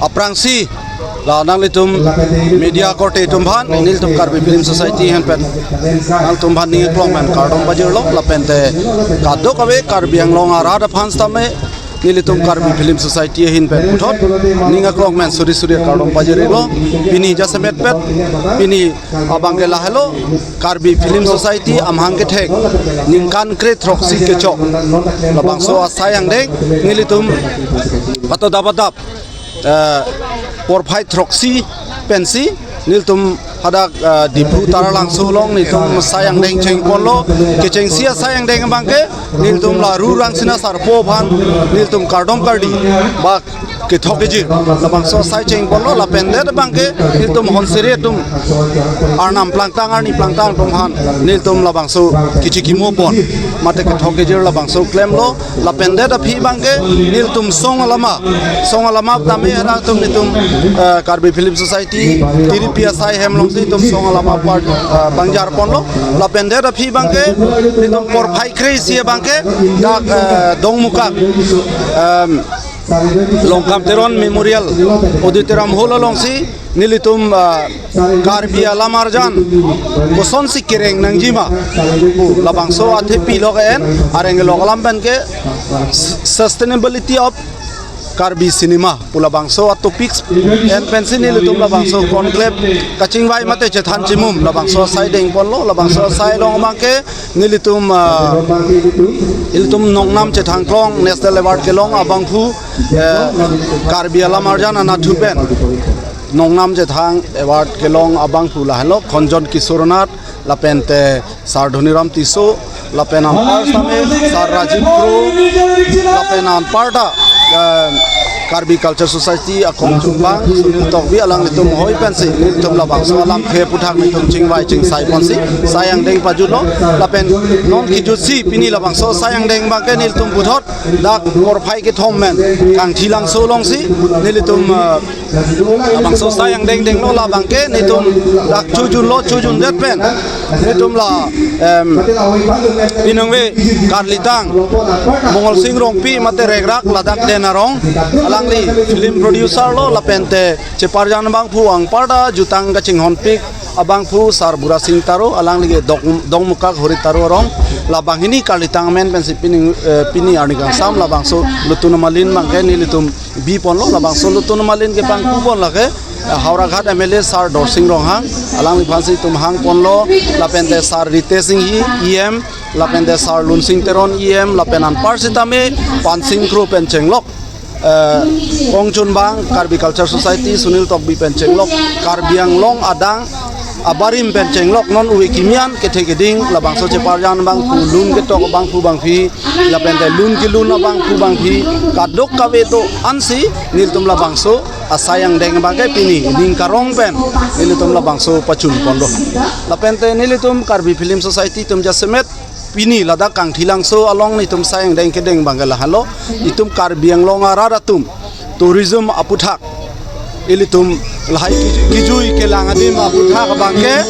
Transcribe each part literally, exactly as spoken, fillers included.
aphrangsi la nanglitum media korte atum aphan, nelitum Karbi Film Society ahin pen nangtum aphan ning aklong pen kardom pajirlo, lapente kadokave Karbi Anglong arat aphan sitame nelitum Karbi Film Society ahin pen puthot ning aklong pen suri suri kardom pajirlo. Pini jasemet pet, pini abangke lahelo, Karbi Film Society amahang kethek ningkan kre throksi kechok labangso asai angdeng nelitum pato dap adap, eh, porphai throksi pensi nelitum hadak, eh, Diphu Taralangso along nelitum asai angdeng chengponlo. Kechengsi asai angdeng abangke nelitum la Ru Rangsina Sarpo aphan nelitum kardom kardi ba kethok kejir labangso asai chengponlo, lapen det abangke nelitum honsiri atum arnam plangtang arni plangtang atum aphan nelitum labangso kichi kimo pon mate kethok kejir labangso klemlo. Lapen det aphi abangke nelitum song alama, song alama tame hana atum nelitum, eh, Karbi Film Society tiripi asai hem alongsi nelitum song alama part, eh, bang jarponlo. Lapen det aphi abangke nelitum porphai kre isi abangke dak, eh, Dongmukak, em, Longkam Teron Memorial Auditorium Hall alongsi nelitum, ah, Karbi alamarjan kosonsi kereng nangjima pu labangso athepi lok en areng lok alam penke sustainability of Karbi cinema pu labangso atopics en pensi nelitum labangso conclave kachingvai mate chethan chimum labangso asai dengponlo. Labangso asai along abangke nelitum, ah, ilitum nongnam chethang klong National Award kelong abangphu, eh, Karbi alamarjan anatthu pen nongnam chethang award kelong abangphu lahenlo Khonjon Kishore Nath, lapente Sar Dhoniram Tisso, lapen anpar sitame Sar Rajiv Kro, lapen anparta, eh, Karbi Culture Society akong chumbang Sunil Tokbi alanglitum hoi pensi nelitum labangso alamthe aputhak nelitum chingvai chingsai ponsi sai angdeng pajutlo. Lapen non kijutsi pini labangso sai angdeng abangke nelitum puthot dak porphai kethom pen Kangthilangso alongsi nelitum, eh, labangso sai angdeng denglo. Labangke nelitum dak chojunlo, chojundet pen nelitum la, em, inangve karlitang Mongol Sing Rongpi mate Rekrak ladak den arong alangli film producer lo, lapente cheparjan abangphu anparta jutang kachinghonpik abangphu Sar Bura Sing Taro, alangli ke Dong, Dongmukak Hori Taro arong, labang hini karlitang amen pensi pini, eh, pini arni kangsam labangso Lutun Amalin abangke nelitum bi ponlo. Labangso Lutun Amalin ke pangku pon lake, eh, Howraghat M L A Sar Dorsing Ronghang, alangliphansi itum hang ponlo, lapente Sar Ritesh Enghi E M, lapente Sar Lunsing Teron E M, lapen anpar sitame Pansing Kro pen chenglok, eh, kong chumbang Karbi Culture Society Sunil Tokbi pen chenglok, Karbi Anglong adang abarim pen chenglok non ove kimi an kethe keding labangso cheparjan abangphu, lun ketok abangphu bangphi, lapente lun kelun abangphu bangphi, kadokave do-ansi nelitum labangso asai angdeng abangke pini ning karong pen nelitum labangso pachun ponlo. Lapente nelitum Karbi Film Society atum jasemet pini ladak Kangthilangso along nelitum sai angdeng kedeng abangke lahenlo. Itum Karbi Anglong arat atum tourism aputhak ilitum lahai kiju-, kijui kelang adim aputhak abangke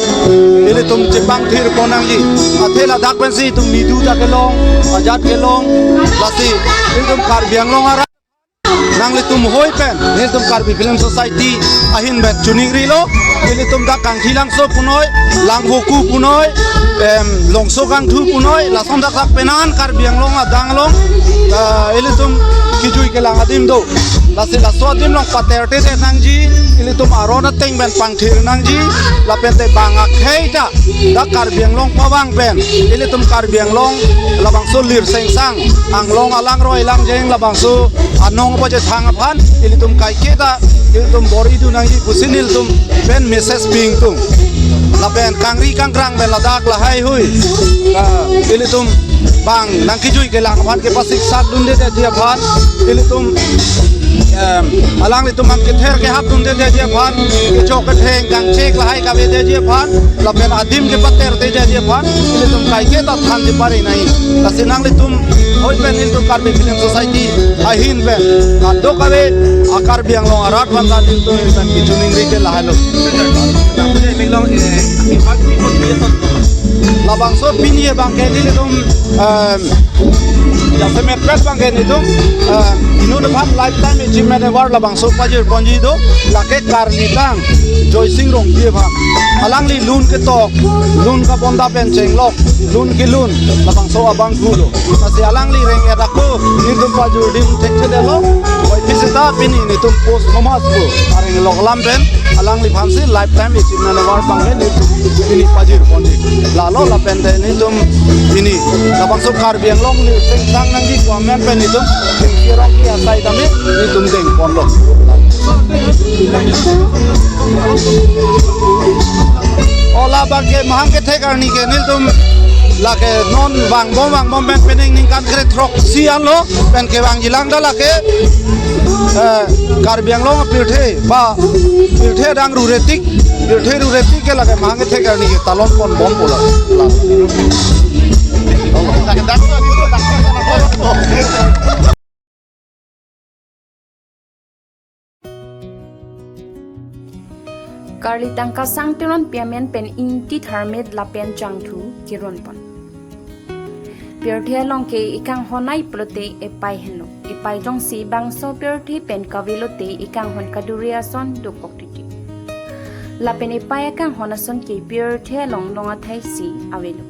ilitum chepangthir pon nangji. Athe ladak pensi itum midu ta kelong, ajat kelong, lasi ilitum Karbi Anglong arat nanglitum hoi pen nelitum Karbi Film Society ahin pen chuningrilo. Ilitum dak Kangthilangso punoi, Langvoku punoi, em, Longso Kangthu punoi, lason dak dak penan Karbi Anglong adang along, eh, ilitum kijui kelang adim do. Lasi laso adim along patertedet nangji, ilitum aron ateng pen pangthir nangji, lapente bang akhei ta dak Karbi Anglong pavang pen ilitum Karbi Anglong labangso lir sengsang, Anglong alangroi langjeng, labangso anong pajethang aphan ilitum kaiketa ilitum bor-i dun nangji pusi nelitum pen message pi ingtung. Lapen kangri kangkrang pen ladak lahai hui, ah, ilitum bang nangkijui kelang aphan kepasiksak dundedetji aphan ilitum, em, alanglitum an kether kehap dundedetji aphan, kechok ketheng kangchek lahai kavedetji aphan, lapen adim kepatertedetji aphan ilitum kaiketa thanji pare nai. Lasi nanglitum hoi pen ilitum Karbi Film Society ahin pen kadokave a-Karbi Anglong arat aphan ta ilitum pen kachiningri ke lahenlo. Labangso pini abangke nelitum, em, jasemet pet abangke nelitum, em, inut aphan Lifetime Achievement Award labangso pajir ponji do, lake karlitang Joysing Rongpi aphan. Alangli lun ketok, lun kabonda pen chenglok, lun kelun labangso abangphu lo. Lasi alangli reng-et ako nelitum pajur adim thekthedetlo. Koipi seta pini nelitum posthumous pu areng lok lam pen alangliphansi Lifetime Achievement Award abangke nelitum pini pajir ponji. Lalo lapente nelitum pini labangso Karbi Anglong lir sengsang nangji pu amen pen nelitum Singki Rongpi asai tame nelitum deng ponlo. O labangke mahang kethek arni ke nelitum lake non vangbom vangbom pen penang ningkan kre throksi anlo pen kevangjilang ta lake, eh, Karbi Anglong pirthe ba pirthe adang rure tik, pirthe rure tik ke lake mahang kethek arni ke talon ponbom pulo. Karlitang Kasang Teronpi amen pen ingti tharmet lapen jangthu keron pon. Pirthe along ke ekanghon ai pulote epai henlo. Epai jongsi bangso pirthe pen kavelote ekanghon kaduri ason dokok titi. Lapen epai akanghon ason ke pirthe along long athai si avelo.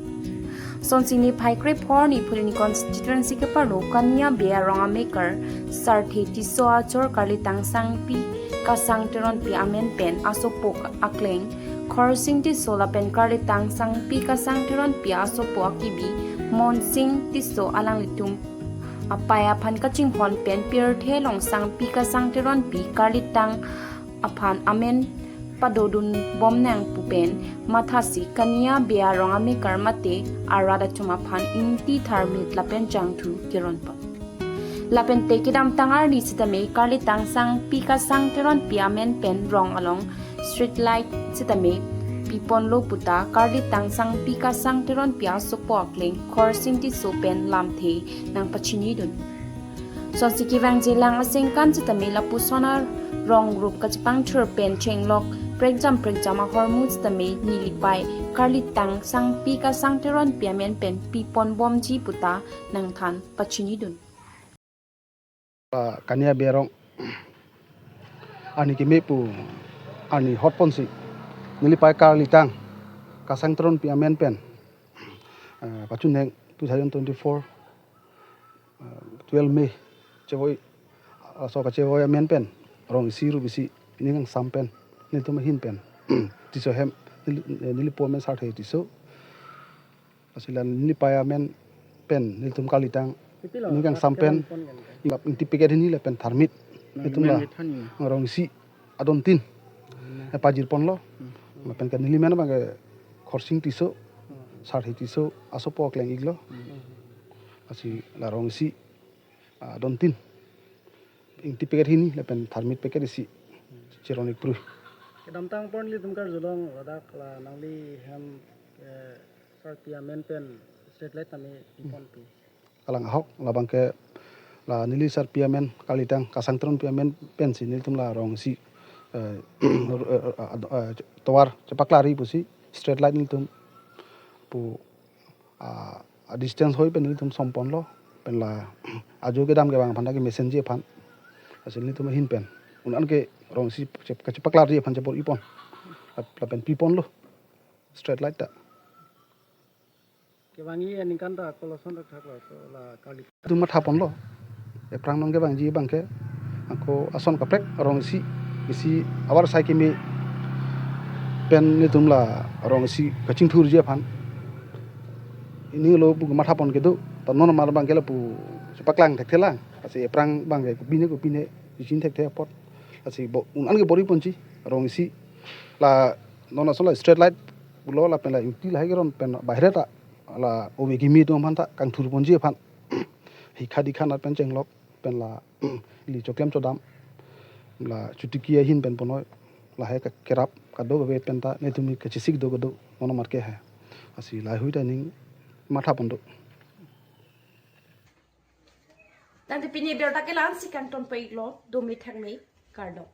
Sonsini phai krephor ni Phuloni constituency keparo Kania Bey arong amekar Sarthe Tisso achor Karlitang Sangpi Kasang Teronpi amen pen asopo akleng Khorsing Tisso lapen Karlitang Sangpi Kasang Teronpi asopo akibi Monsing Tisso alanglitum apai aphan kachinghon pen pirthe along Sangpi Kasang Teronpi Karlitang aphan amen padodun bom nang pu pen mathasi Kania Bey arong amekar mate arat atum aphan ingti tharmet lapen jangthu keron pon. Lapen te kedamtang arni sitame Karli Tangsang P Kasang Teronpi amen pen rong along street light sitame piponlo puta Karli Tangsang P Kasang Teronpi asopo akleng Khorsing Tisso pen lamthe nangpachinidun. Sonsi kevangjilang asengkan sitame lapuson arong rup kachepangthur pen chenglok prekjam prekjam ahormu sitame nelipei Karli Tangsang P Kasang Teronpi amen pen piponbomji puta nangthan pachinidun. Ah, Kania Berong arni keme pu arni hotponsi nelipei Karli Tang Kasang Teronpi amen pen, ah, pachuneng two thousand twenty-four, ah, twelve May chevoi, ah, so kachevoi amen pen rong isi rup isi ning kangsam pen nelitum ahin pen Tisso hem neli, eh, nelipo amen Sarthe Tisso. Lasi la nelipei amen pen nelitum Karli Tang Ipilo, ning kangsam pen, pon kan. Ingtip packet hini lapen tharmit. Nang nelitum la men ithani. Rong isi adon tin. Nang. Epajirponlo. Hmm. Lapen ke nelimen abang ke Khorsing Tisso, Hmm. Sarthe Tisso asopo akleng iklo. Hmm. Lasi la rong isi, ah, adon tin. Ingtip packet hini lapen tharmit packet isi. Cheron ikprui. Kedamtang pon nelitum karjulong ladak la nangli hem, eh, Sarpi amen pen street light tame piponpi. Kalang ahok labang ke la neli Sarpi amen Karli Tang Kasang Teronpi amen pensi nelitum la rong isi, eh, eh, eh, tovar chepaklari pusi street light nelitum pu, ah, a distance hoi pen nelitum somponlo pen la ajo kedam kevang aphan ta kemesen ji aphan. Lasi nelitum ahin pen un-an ke rong isi chep-, kachepaklarji aphan chepor-ipon. Lap-, lapen piponlo street light ta. Kevangji aningkan ta koloson rak thaklo, so la Karli. Itum mathaponlo. Ephrang non kevangji abang ke ako ason kaprek rong isi, isi avar sai keme pen nelitum la rong isi kachingthurji aphan. Inilo pu mathapon kedo, ta non mar abang ke lapu chepaklang thekthelang. Lasi ephrang abang ke kopine kopine chechin thekthe apot. Lasi bo un-an ke bor-iponji rong isi. La non ason la street light pulo lapen la ingti lahai keron pen bahire ta la ove kimi atum aphan ta kangthurponji aphan. Hikha dikha nat pen chenglok pen la ili choklem chodam la chotiki ahin pen ponoi lahai ke kerap kadokave pen ta nelitum kachesik do kado monomar ke hai. Lasi lahai hui ta ning mathapon do. Tangte pini abirta ke la-ansi kangtonpo-iklo, dome thakme, kardom.